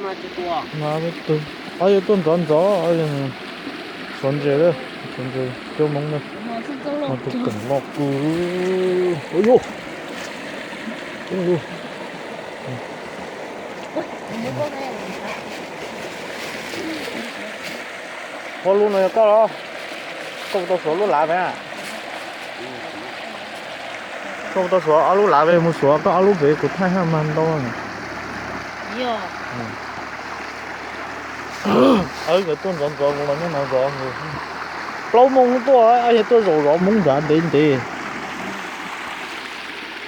Mas ob yawg tuaj ntxov ntxov, ob yawg suav ntses lawm, suav ntses cua hmoov na. Mas tus keem loj kawg. Ua yuj, ua yuj. Ua lub no yog koj los? Koj puas tau suav lub lav pem? Koj puas tau suav ob lub lav pem? Mus suav koj ob lub pem, kuv thaij haj mag ntau. Nkawd tuaj ntxov ntxov, kuv los nyob no zov nkawd. Plaub moos tuaj, yog tuaj zaum zov hmoov nrad ntev ntev.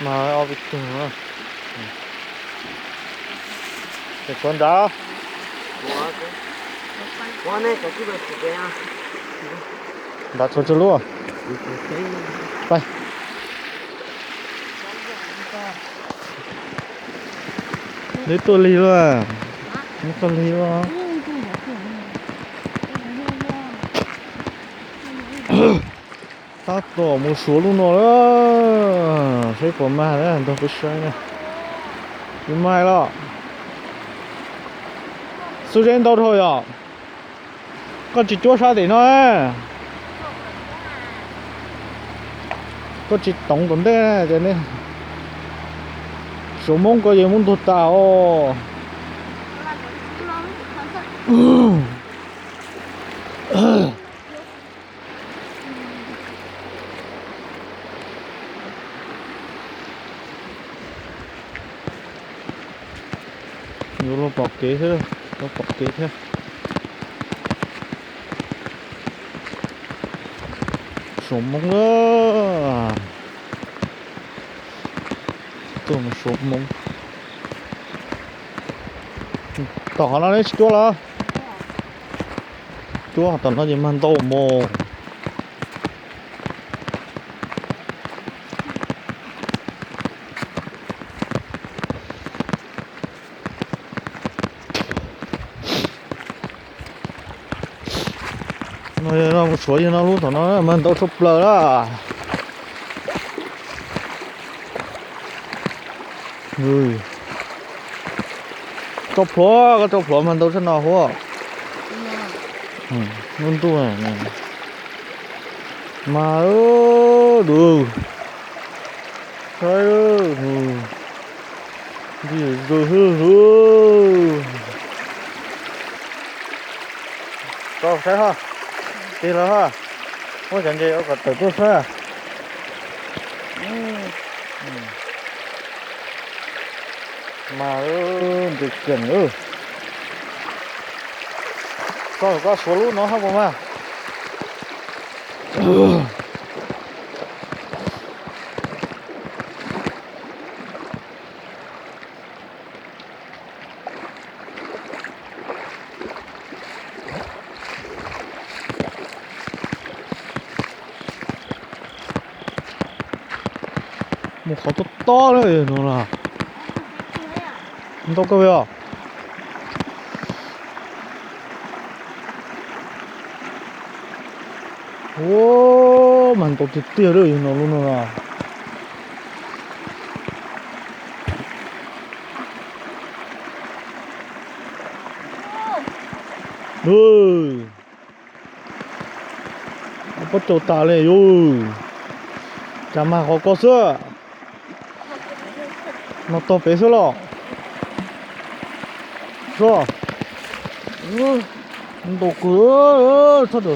Mas ob peb tug. Ces tshuav nrad. Nrad tshuav tsawg lub? Pab, neb tuaj lig luaj, neb tuaj lig luaj. Tab tom mus suav lub no lawm, saib puas mag na, nrog peb saib na. Tsis mag los. Xub zeb ntau dhau yom. Koj tsis cuab sab tim no, koj tsis toov tom ntej ces ne, suav hmoob koj yeej muab ntuag tas os. Yuav luag pom kev thiab, luag pom kev thiab. Suav hmoob na, tuaj mus suav hmoob. Tom qhov no neb tsis cuab los? Cuab tom no ces mag ntau mos. No yog no mus suav yog no lub tom no mag ntau tshaj plaws na. Tso plhuav, koj tso plhuav mag ntau tshaj no huab. Lub ntuj mas, du, saib, nti zws hwb. Tso saib ho, tig los ho, muab cov ntses ua kom tawm tuaj xwb. Mas ntses keem. Koj, koj suav lub no hab puas mag? Mus qhov tob tob lawm no las. Ntau kawg li os. Ua, mag ntau tiag tiag lawm no lub no na. Pob caus tas li yus. Cas mag qhov ko xwb. Mag tog pem xwb los. Sua, ntau kawg, txhob